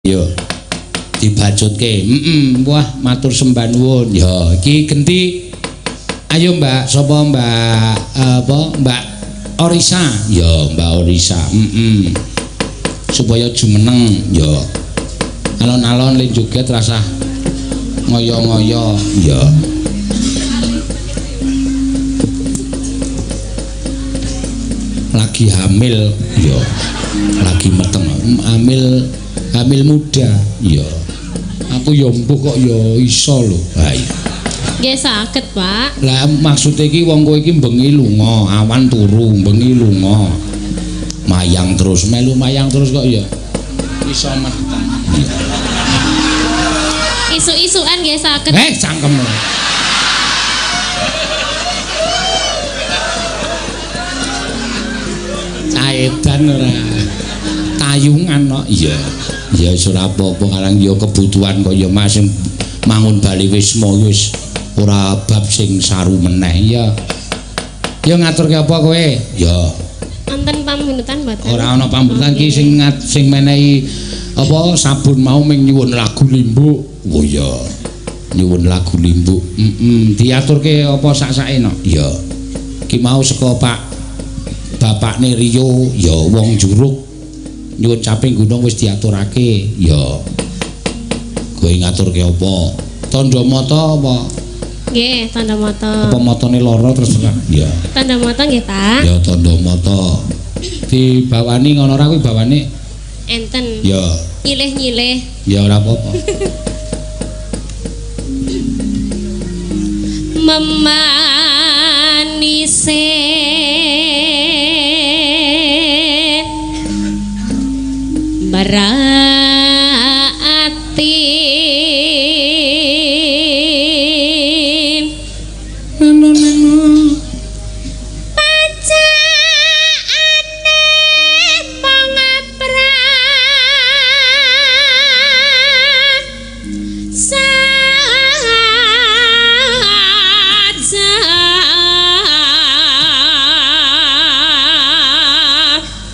Yo. Dibacutke. Heeh, wah matur sembah nuwun. Ya, iki genti. Ayo Mbak, sapa Mbak apa? Mbak Orisa. Ya, Mbak Orisa. Heeh. Supaya jumeneng, ya. Alon-alon le joget rasah ngoyo-ngoyo. Ya. Lagi hamil, ya. Lagi meteng. Hamil hamil muda, ya. Aku ya mbuh kok ya iso lho. Ha iya. Nggih saged, Pak. Lah maksude iki wong kowe iki bengi lunga, awan turu, bengi lunga. Mayang terus, melu mayang terus kok ya iso meteng. Isuk-isukan nggih saged. Eh, cangkemmu. Caedan ora. Tayungan kok. Iya. Ya wis ora apa-apa karang ya kebutuhan kaya Mas sing mangun bali wisma wis ora bab sing saru meneh ya. Ya ngaturke apa kowe? Ya. Wonten pamundhutan mboten? Ora ana pamundhutan iki sing sing menehi apa sabun mau ming nyuwun lagu limbuk. Oh iya. Nyuwun lagu limbuk. Heeh, diaturke apa sak-sake no? Ya. Ki mau saka Pak bapakne Rio ya wong juruk. Nyuwun caping gunung wis diaturake. Ya. Kowe ngaturke apa? Tandha mata apa? Nggih, tandha mata. Apa matane lara terus ora? Ya. Tandha mata nggih, Pak. Ya tandha mata. Dibawani ngono ora kuwi bawane? Enten. Ya. Nyilih-nyilih. Ya ora apa-apa. Memanise berati neno-neno pacaane mangapra saja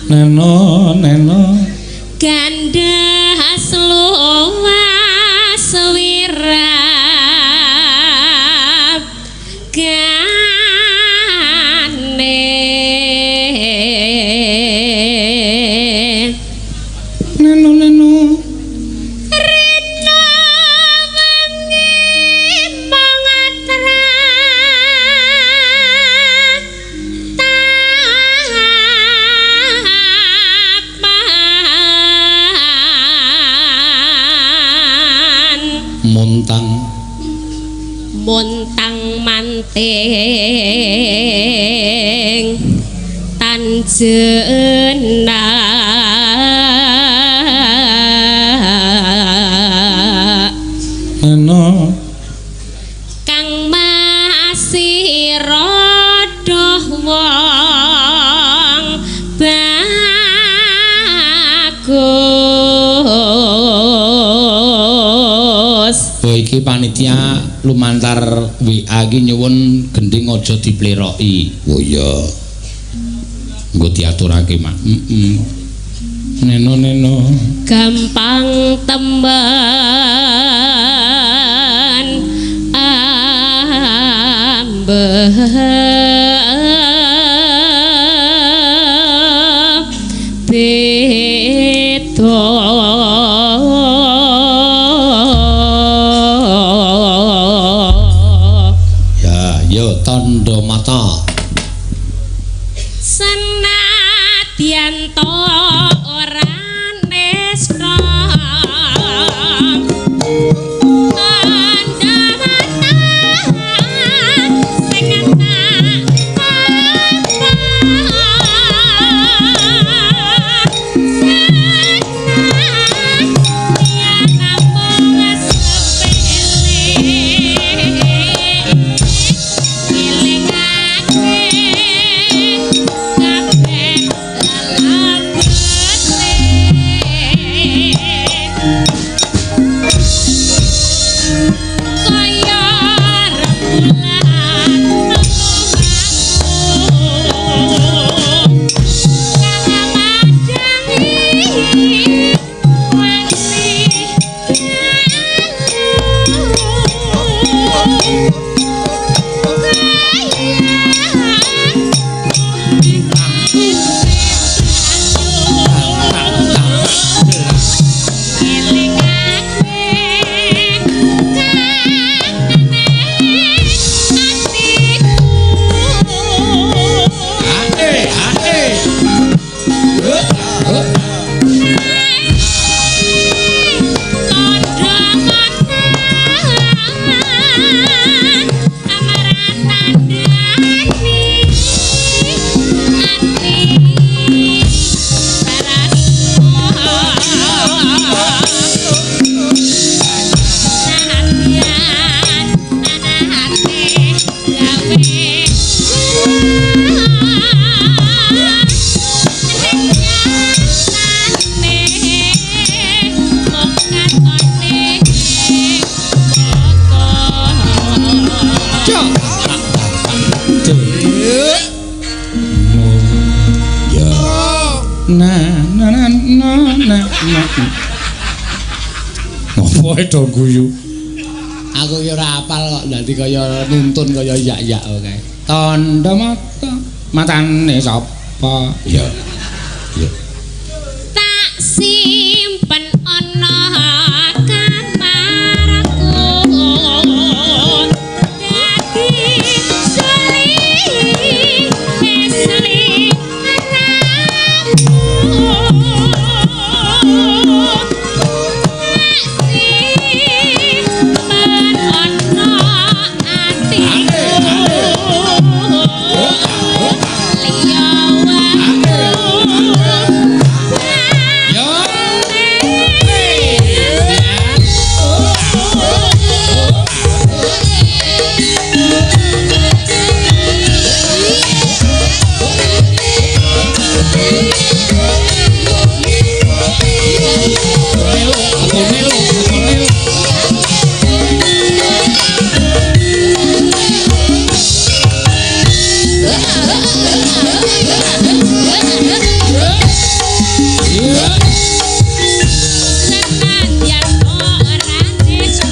neno neno gandas luas wirab gane neno neno rino wengi mangatra tapan muntang muntang manting tanjena neno kang masih rodoh wong bagus. Oh iki panitia lumantar WA iki nyuwun gendhing aja dipleroki. Oh iya. Engko diaturake, Mak. Heeh. Neno neno gampang temen ambeh beda. Ya, yo tandha mata. Senadyan to ora nesta Na na na na na na. Ngopo do guyu? Aku ki ora apal kok dadi kaya nuntun kaya yak-yak kae. Tandha mata matane sapa? Iya. Iya. Tak simpen ana kamarku. Dadi suli esli anakku. Tak simpen ana atiku. Liya waktu. Yo. Aku melu, aku melu. Iya. Senadyan ora desa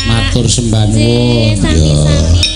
Matur sembah nuwun. Sami-sami.